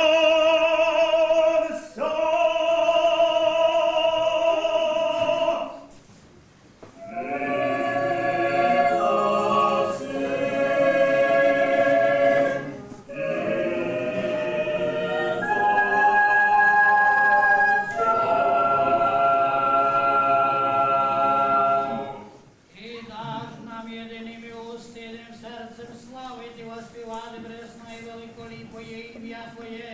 вся. І даш нам єдиным і устыдным серцем славити і воспівати пресноє і великоліпоє імя Твоє,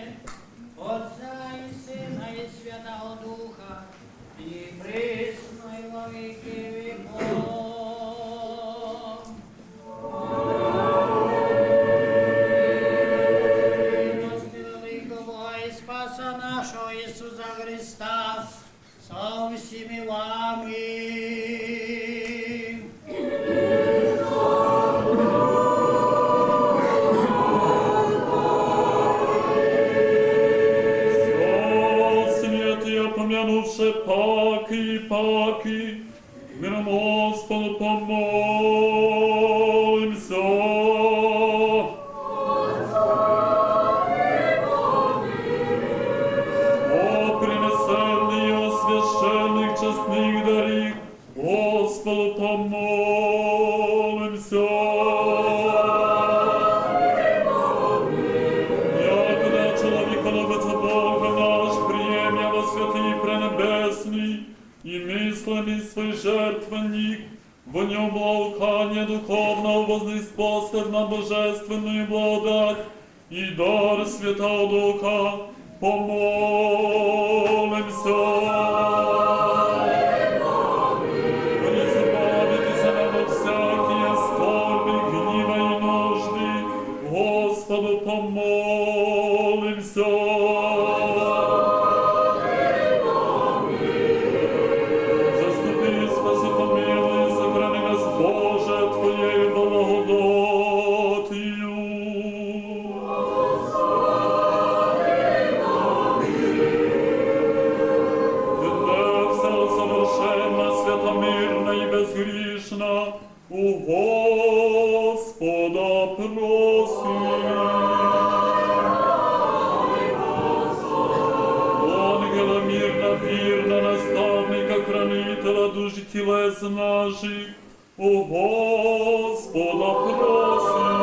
Отця і Сына і Святого Духа, і присно і во вікы віков. Милости великого Бога і Спаса нашого Ісуса Христа, со всіми вами. Святые, опомянувши пакы і пакы, миром Господу помолимся. О принесенных і освященных честных дарів Господу помолимся. Якогда чоловіколюбець Бог наш приємя во святый пренебесный, і мысленный свой жертвенник, во нём благоухание духовного вознеспостерна божественную благодать і дар Святого Духа, помолимся. Избавитеся нам от всякие скорби, гнева і нужды, Господу помолимся. Заступи, спаси, помилуй, сохрани нас, Боже, Твоєю благодатью. Дитя вся совершенна, свята, мирна і безгрішна, у Господа просим. Ангела мирна, вірна, наставника, хранителя душ і тілес наших, у Господа просим.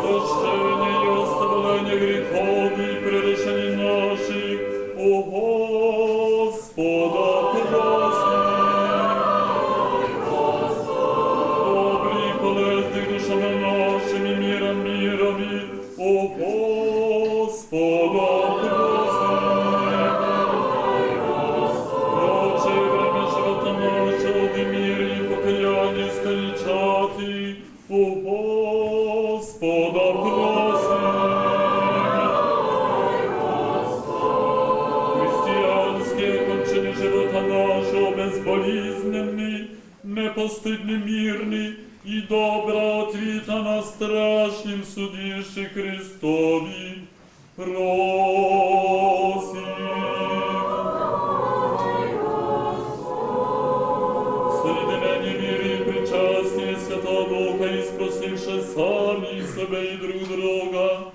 Прощение і оставление гріхов і прегрішений наших, у Господа просим. Добрі, полезні душам нашим і миром мірові, у Господа просим. Прочее время живота нашего в мире і покаянии скончати, милостивый, мирный и добра отвита на страшним судище Христови просим. Соединенє вири и причастие Святого Духа, испросивши сами себе и друг друга,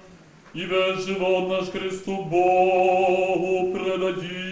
и весь живот наш Христу Богу предадим.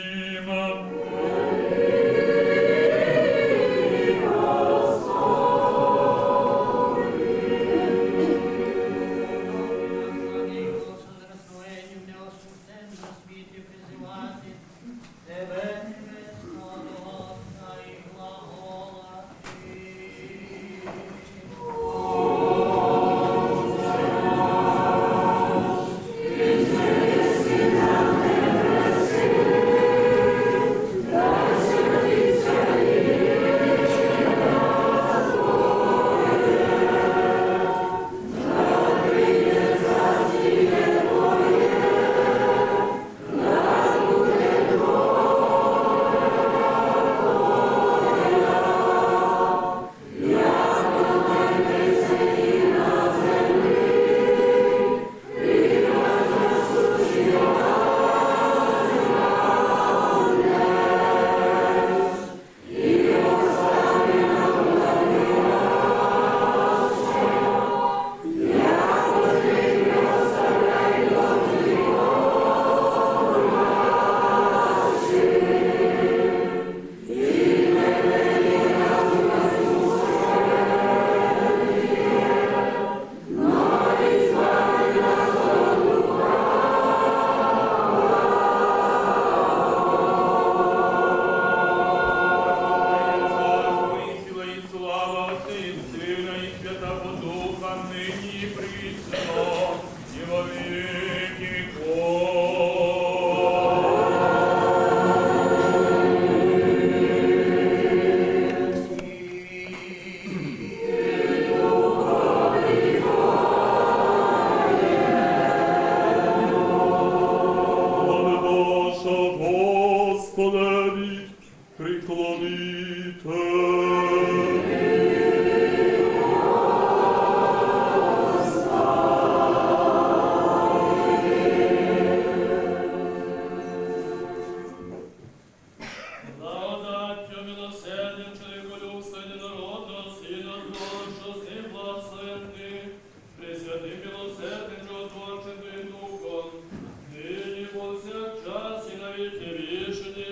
Царство и сила и слава Отця и Сына и Святого Духа, нині и присно, и во віки віков. Глави ваша Господеві приклоніте. Благодатью милосердя, чоловіколюбства єдинородного Сина Твого, што з ним благословен Ти, Пресвятым, милосердным, животворчым Твоїм Духом, нині, повсякчас и на віки вічні.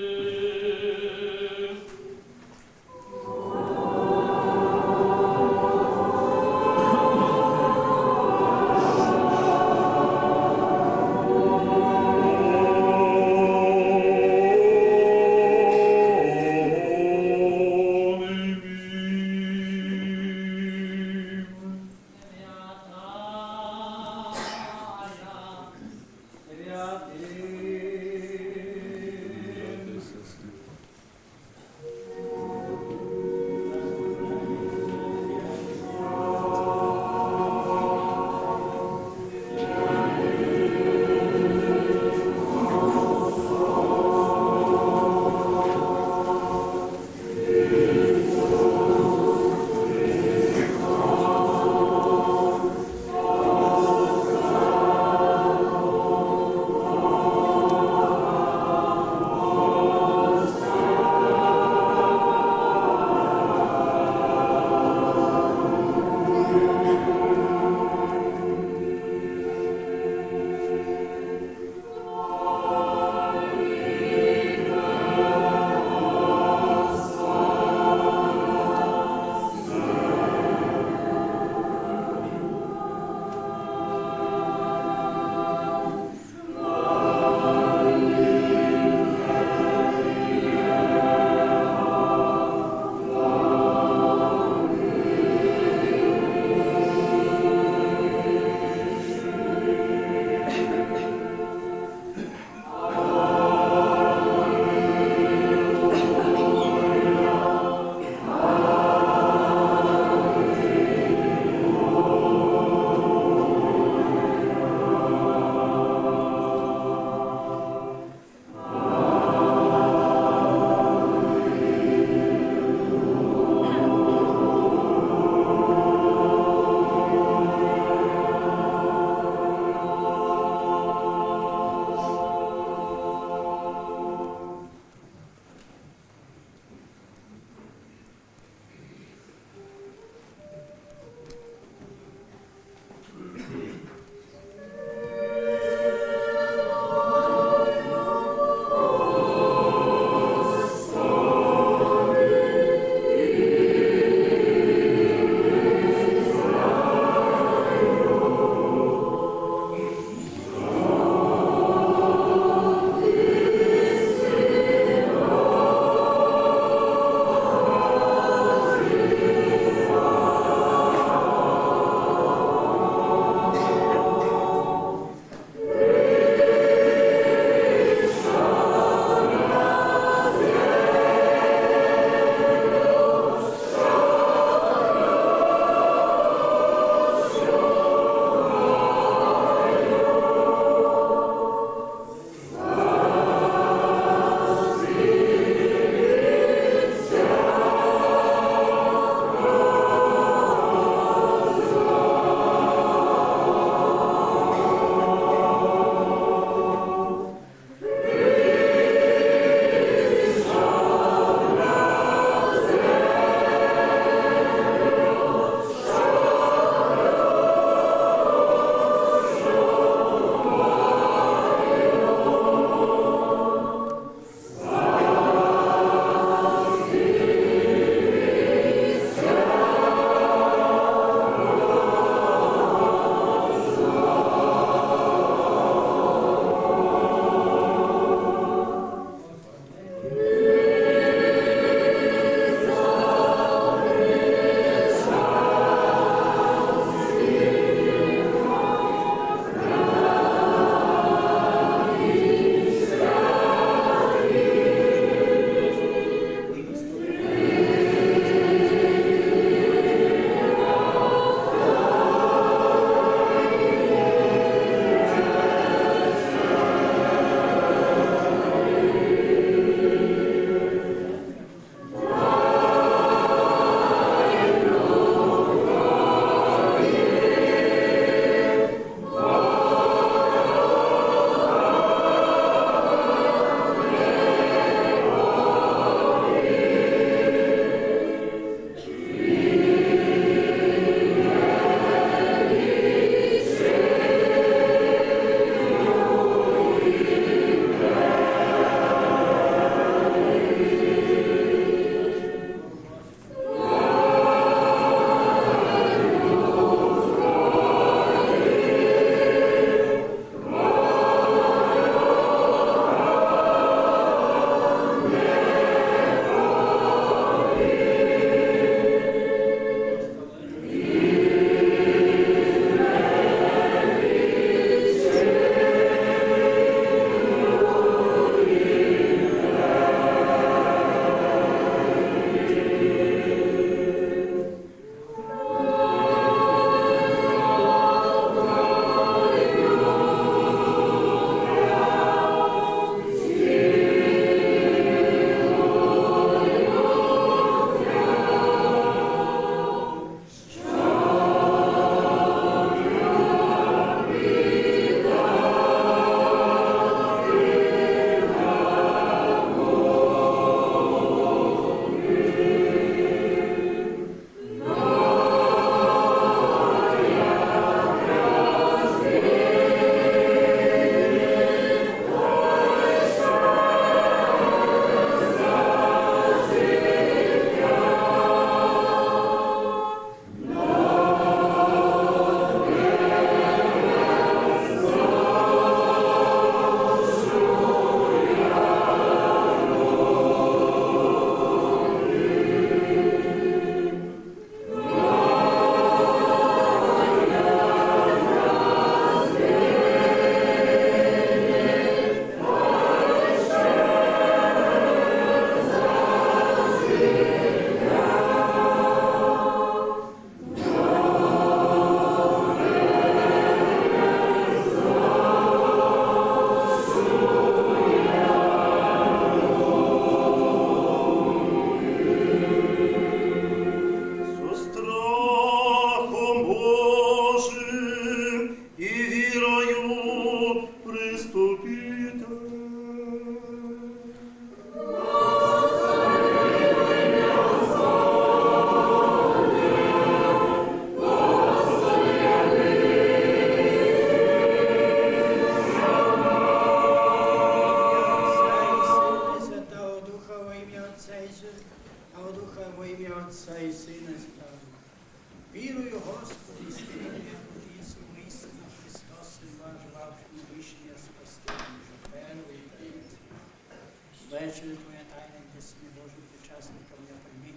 Вечерю Твоя тайна, єси Сине Божий причасником, я прими.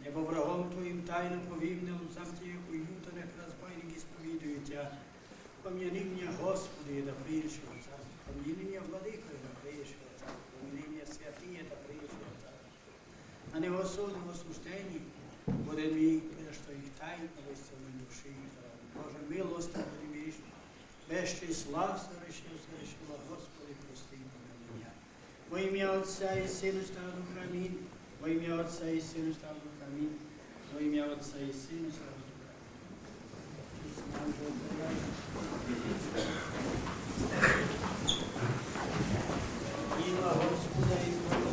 Небо врагом Твоїм тайно повім, не лузам Тя, яко Юда, як розбойник, ісповідую Тя. Помяни мя, Господи, да придзеш у Царство. Помяни мя, Владыко, да придзеш у Царство. Помяни мя, святый, да придзеш у Царство. А не осуди, осуждені буде мій, прежде што їх тайно висцелим душі. Боже, милостивый будь мені, без числа согрішив, согрішила, Господи, прости і помилуй мя. Во імя Отця і Сина і Святого Духа. Амінь. Во імя Отця і Сина і Святого Духа. Амінь. Во імя Отця і Сина і Святого Духа. Імя Господа і Сей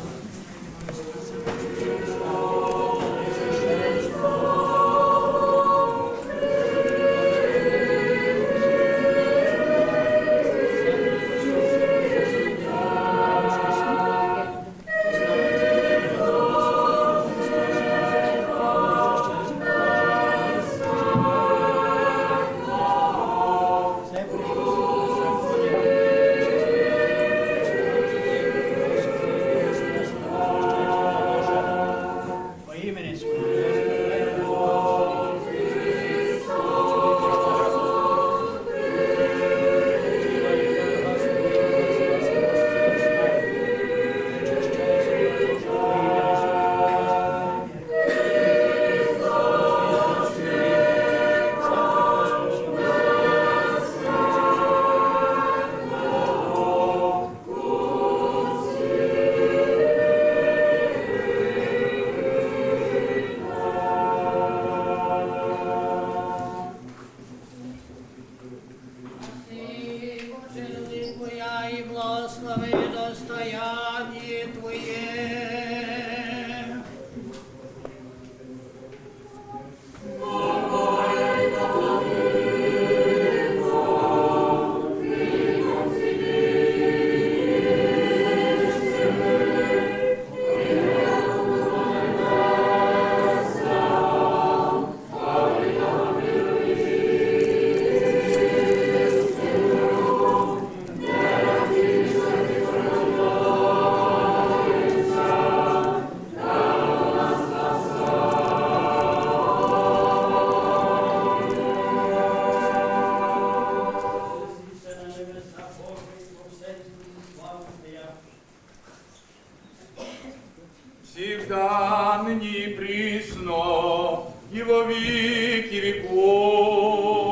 Боже, люби Твоя і благослови достояние Твоє. Всегда, ныне и присно, и во веки веков.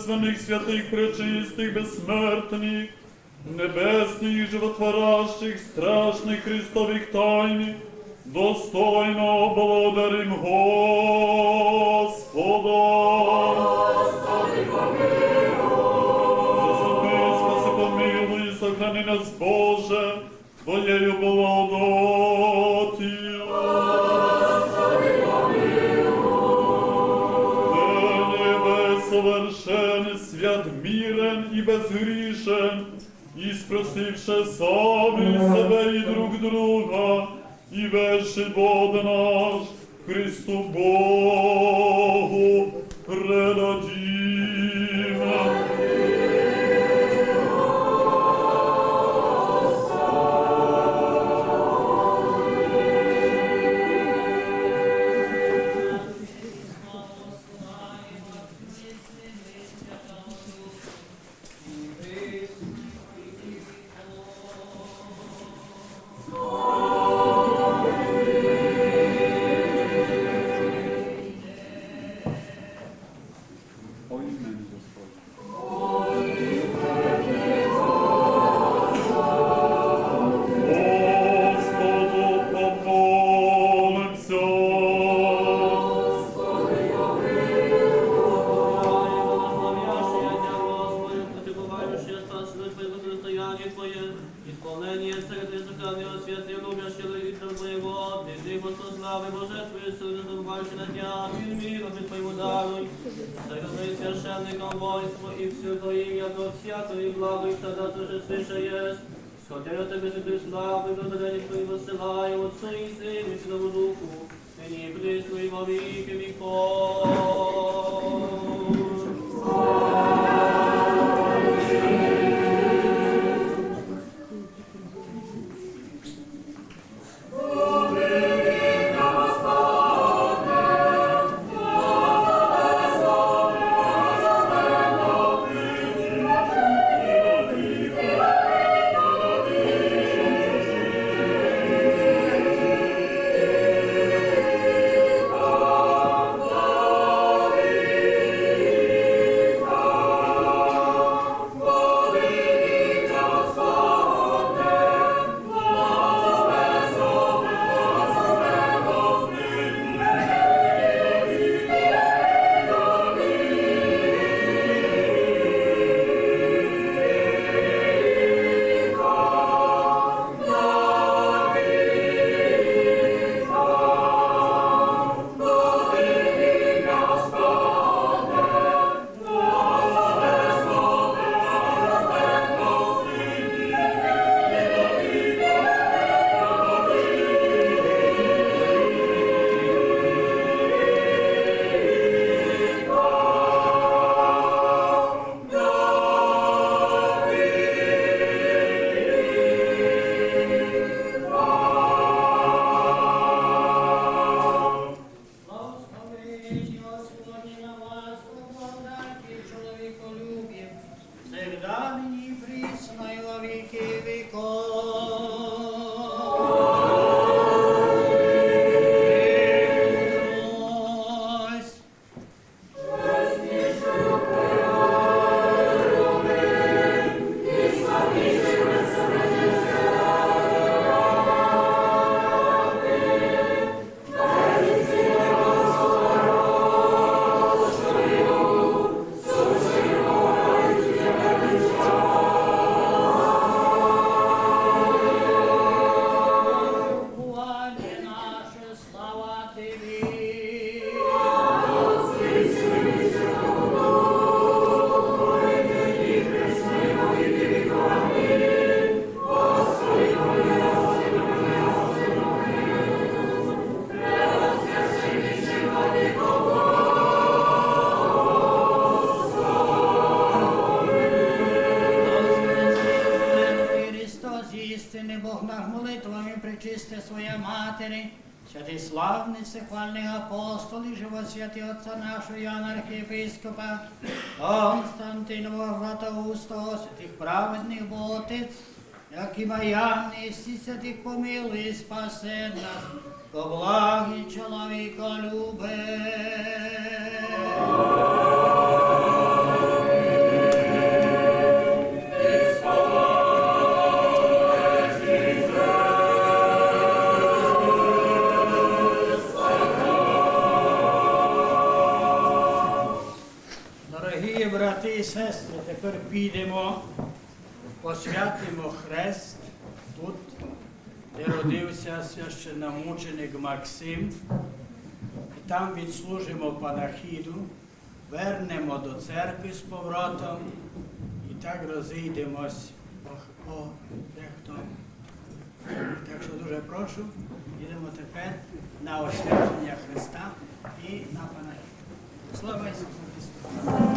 божественных, святых, пречистых, безсмертных, небесных, животворящих, страшных Христовых тайн, достойно благодарим Господа. Господи, помилуй. Заступи, спаси, помилуй, сохрани нас, Боже, Твоєю благодатью. Господи, помилуй. Нині весь совершен, свят, мирен и безгрішен, и спросивши самі себе и друг друга, и весь живот наш Христу Богу предадим. Господу помолимся. Господи, помилуй. Благословящий я Тя, Господи, пребывающий, спаси нас, Твоє благостояние Твоє, исполнение всех Твоих заклятий, святый, любящий, литвы Твоего, Ты, Господь славы, божественную силу, забывающий на Тя, мир, мир, от Твоего даруй, всякому священнику, воинству и всё Твоим, яко всякое благо и всегда торжествующее есть. Сходя от Тебе, святую славу и благодарение Твои воссылаю Отцу и Сыну и Святому Духу, ныне и присно и во веки веков. Благословение Господне на вас, по благодати чоловіколюбія, всегда, нині і присно, і во віки віков. Слава Тобі. Христос, істинный Бог наш, молитвами пречисти Своя Матери, святых славных всехвальных апостолів, живосвятый отца нашого Иоанна архиепископа, Константина Златоустого, святых праведных Богоотець, як і Маріанни, всіх святых помилуй і спаси нас, ко благі чоловіколюбі. Тепер підемо, посвятимо хрест тут, де родився священномученик Максим, і там відслужимо панахіду, вернемо до церкви з поворотом і так розійдемось по, по дехто. Так що дуже прошу, йдемо тепер на освячення Христа і на панахіду. Слава Ісусу Христу!